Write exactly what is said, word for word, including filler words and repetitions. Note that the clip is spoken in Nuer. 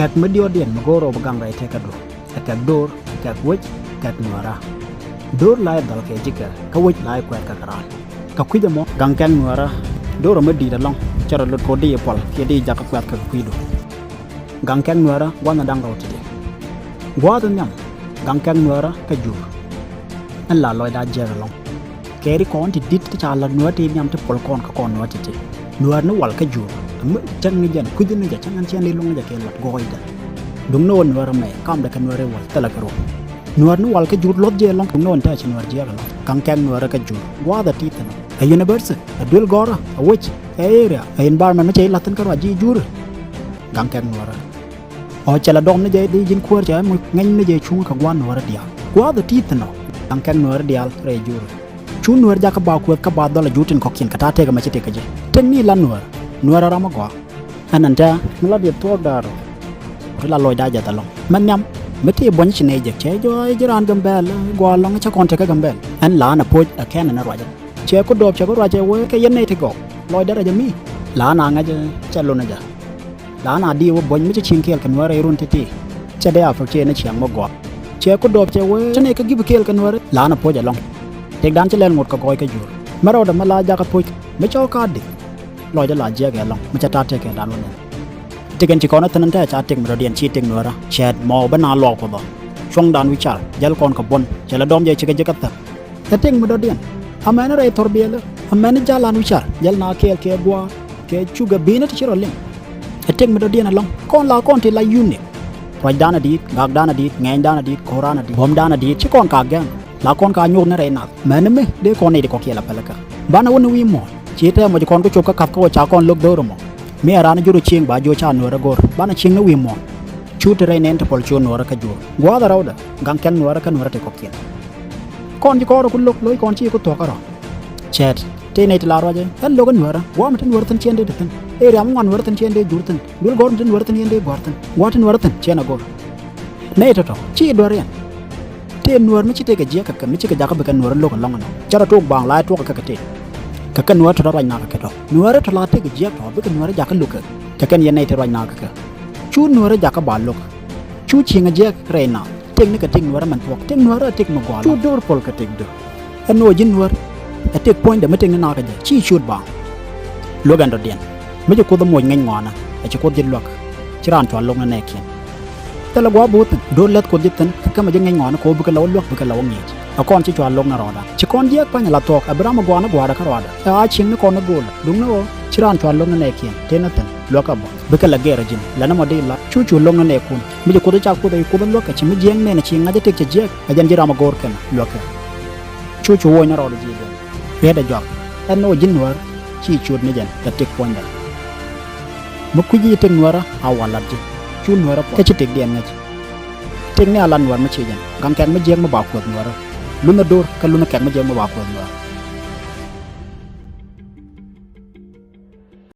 Kɛk mi diɔ̱ɔ̱kdiɛn mi go̱o̱r ɣöö bi gaŋ rɛy tëkädu ɛ kɛk do̱r, ɛ kɛk wec, kɛk nuäärä. Do̱r la ɛ dhɔl kɛ ji̱ kɛ, kä wec la ɛ kuɛɛth kɛ kɛ raan. Kɛ kui̱c ɛmɔ, gaŋ kɛk nuäärä do̱r ɛ mi di̱i̱t ɛlɔ̱ŋ, cɛ rɔ lot kɛ ɣöö di puɔl kiɛ di jakä kuɛth kɛ kui̱du. Gaŋ kɛk nuäärä gua̱thni da̱ŋ rɛw ti̱ti̱. Gua̱a̱th nhiam, gaŋ kɛk nuäärä kä jur. Ɛn la lɔcda jiɛk ɛlɔ̱ŋ. Kɛ ri kɔn ti di̱t ti ca la̱t nuäär ti nhiam ti puɔl kɔn kä kɔn nuäär ti̱ti̱. Nuäär ni wal kä jur, mi cäŋ ni jɛn, kui̱c ni jɛ, cäŋ ɛn cɛn di luŋ ni jɛ kɛ la̱t gɔɔydɛ. Duŋni ɣöö nuäär ɛmɛ kamdɛ kɛ nuäär i̱ wal thilɛ kɛ ruɔ̱. Nuäär ni wal kä jur luɔth jɛ ɛlɔ̱ŋ, duŋni ɣöö tɛ̈ ci nuäär jiɛk ɛlɔ̱ŋ. Gaŋ kɛk nuäärä kä jur. Gua̱a̱th ɛ ti̱i̱ thi̱n ɔ. Ɛ university, ɛ duel gɔ̱rä, ɛ wec, ɛ area, ɛ environment mi cɛ i̱ la̱th thi̱n kä ruac ji̱ jur. Gaŋ kɛk nuäärä. Ɔ cɛ la dɔm ni jɛ di ji̱n kuäär cɛ mi ŋäc ni jɛ cuŋ kɛ gua̱n nuäärä diaal. Gua̱a̱th ɛ ti̱i̱ thi̱n ɔ. Gaŋ kɛk nuäärä diaal rɛy jur. Cu nuäär jakä ba kuäth kä ba dhɔl a jur tin kɔ̱kiɛn kɛ ta̱a̱ tëk ɛmɛ ci tëk kɛ jɛ. Tëk ni la nuäär. Nuäär a ram a gɔaa. Ɛn ɛn tɛ̈ mi la diɛ thuɔ̱k da̱a̱r ɔ. Ti la lɔcda jɛ dhɛ lɔ̱ŋ. Mɛ nhiam. Mi ti buɔ̱ny ci nɛy jɛ. Cɛ jɔɔc ji̱ raan Gambɛl. Gɔaa lɔ̱ŋ cä kɔn tekä Gambɛl. Ɛn la ɛn a poc ɛ kɛn ɛn a ruacä. Cɛ ku dɔɔp cɛ ku ruac cɛ wee kɛ yɛn nɛy ti gɔw. Lɔcdä rɛc ami. La na ŋäcɛ cɛ lun ɛ jɛ. La na di wä buɔ̱ny mi cɛ cieŋ kɛɛl kɛ nuäärä irun ti̱ti̱. Cɛ dee a pek cɛ ni ciaŋ mi gɔaa. Cɛ ku dɔɔp cɛ wee cɛ nɛy kä gip kɛɛl kɛ nuäärä. La na poc ɛlɔ̱ŋ. Tëkdan cɛ lɛl ŋot kɛ gɔɔy kä jur. Mi rɛwdɛ mi la jakä poc. Mi cɔw ka di. Lɔcdä la jiɛk ɛlɔ̱ŋ. Mi cɛ ta̱a̱ tëk kɛ dan wä nɛn. Tëk ɛn ci kɔn ɛ thi̱n ɛn tɛ̈ ca tëk mi dɔ̱diɛn ci tëk nuäärä. Cɛɛt mɔ bä na luɔk Kuoth ɔ. Cuɔ̱ŋdan wi̱c car. Jäl kɔn kɛ buɔ̱n. Cɛ lɛ dɔm jɛ cikɛ ji̱ kä thäk. Ɛ tëk mi dɔ̱diɛn. Amɛn rɛy thɔr biɛlä. Amɛn jalan wi̱c car. Jäl na kɛɛl kɛ gua̱a̱r. Kɛ cugɛ bi̱i̱nä ti ci rɔ liŋ. Ɛ tëk mi dɔ̱diɛn ɛlɔ̱ŋ. Kɔn la kɔn ti la unique. Ruacdan a di̱i̱t, gakdan a di̱i̱t, ŋɛɛnydan a di̱i̱t, ko̱ran a di̱i̱t. Ci kɔn ka gɛn. La kɔn ka nyuɔth ni rɛy nath. Mɛn mi dee kɔn nɛy ti kɔ̱kiɛn la pälikä. Banɛ wä ni wi̱i̱ muɔ̱ɔ̱n. Ci tɛm mɔc kɔn kä cop kä kath kä wä ca kɔn lo̱k dho̱r ɛmɔ. Mi ɛ raan jur ɛ cieŋ ba jiö ca nuäärä go̱r. Banɛ cieŋ ni wi̱i̱ muɔ̱ɔ̱n. Cu ti rɛy nɛn ti puɔl cu nuäärä kä jur. Gua̱a̱th ɛ rɛwdɛ. Gaŋ kɛk nuäärä kä nuäärä ti kɔ̱kiɛn. Kɔn ci kɔn rɔ ku lo̱k lo̱c kɔn ci ku thuɔ̱k kärɔ̱. Cɛɛt. Tëë nɛy ti la ruacɛ ɛn lo̱k ɛ nuäärä. Gua̱a̱th mi ti nuäärä thi̱n ciɛn dee te thi̱n. Area mi ŋuan nuäärä thi̱n ciɛn dee jur thi̱n. Duel gɔ̱r mi ti nuäärä thi̱n ciɛn dee gua̱a̱r thi̱n. Gua̱a̱th ti nuäärä thi̱n ciɛn a go̱r. Nɛy tɔ̱tɔ̱ ci duer yɛn. Tëë nuäär mi ci tëëkɛ jiɛk kɛ kɛ mi cikɛ jakä bikɛ nuäär lo̱k ɛlɔ̱ŋ ɛnɔ. Cä rɔ tok baaŋ la ɛ tuɔk kɛ kɛ tëë. Kɛ kɛ nuäär tɔ̱tɔ̱ ruac nakä kɛ tɔ̱. Nuäär tɔ̱ la tëëkɛ jiɛk tɔ̱ bikɛ nuäär jakä lo̱k kɛ. Kɛ kɛn yɛn nɛy ti ruac nakä kɛ. Cu nuäär jakä ba lo̱k. Cu cieŋ ɛ jiɛk rɛy nath. Tëk ni kɛ tëk nuäär mɛn thuɔ̱k. Tëk nuäär ɛ tëk mi gɔaa. Cu do̱r puɔl kɛ tëk do̱r. Ɛn ɣöö ji̱n nuäär. Ɛ tëk puɔ̱nydɛ mi tëk ni nakä jɛ. Ci ciöt baaŋ. Luäk ɛn dɔ̱diɛn. Mi ci Kuoth ɛ moc ŋäc ŋɔaanä, ɛ ci Kuoth ji̱ luäk. Ci raan cua lo̱k ni nɛɛkiɛn. Thilɛ gua̱a̱th bo̱o̱th thi̱n, do̱r läth Kuoth ji̱ thi̱n, kä mi ji̱ ŋäc ŋɔaanä kɛ ɣöö bikɛ la wä luäk, bikɛ la wä ŋi̱eec. Ɛ kɔn ci cua lo̱k ni rɔɔdan. Ci kɔn jiääk pa̱ny ala thuɔ̱k, ɛ bi ram ɛ gɔaa ni gua̱a̱dɛ kä rɔɔdɛ. Ɛ a cieŋ ni kɔn ni go̱o̱lä. Duŋni ɣöö, ci raan cua lo̱k ni nɛɛkiɛn, tëë ni thi̱n, luäk ɛ bä. Bikɛ la gɛr ɛ ji̱n, lɛn ɛmɔ di la, cu cu lo̱k ni nɛɛkun. Mi ji̱ Kuoth ca Kuoth ɛ Kuoth ɛ luäk, ɛ ci mi jiääk nɛn ɛ ci ŋa̱c ɛ tëk cɛ jiääk, ɛ jɛn ji̱ ram ɛ go̱o̱r kɛn, luäk kɛ. Cu cu woc ni rɔɔdɛ ji̱ jɛn. Riet ɛ jɔak. Ɛn ni ɣöö ji̱n nuäär, ci ciöt ni jɛn, kɛ tëk puɔ̱nydɛ. Mi kui̱ci tëk nuäärä a wal lat ji̱. Cu nuäärä puɔ̱th. Kä ci tëkdiɛn ŋäc. Tëk ni a lat nuäär mi ci jɛn. Gaŋ kɛk mi jiäk mi ba kuäth nuäärä. Lunä do̱r, kä lunä kɛk mi jiäk mi ba kuäth nuäärä.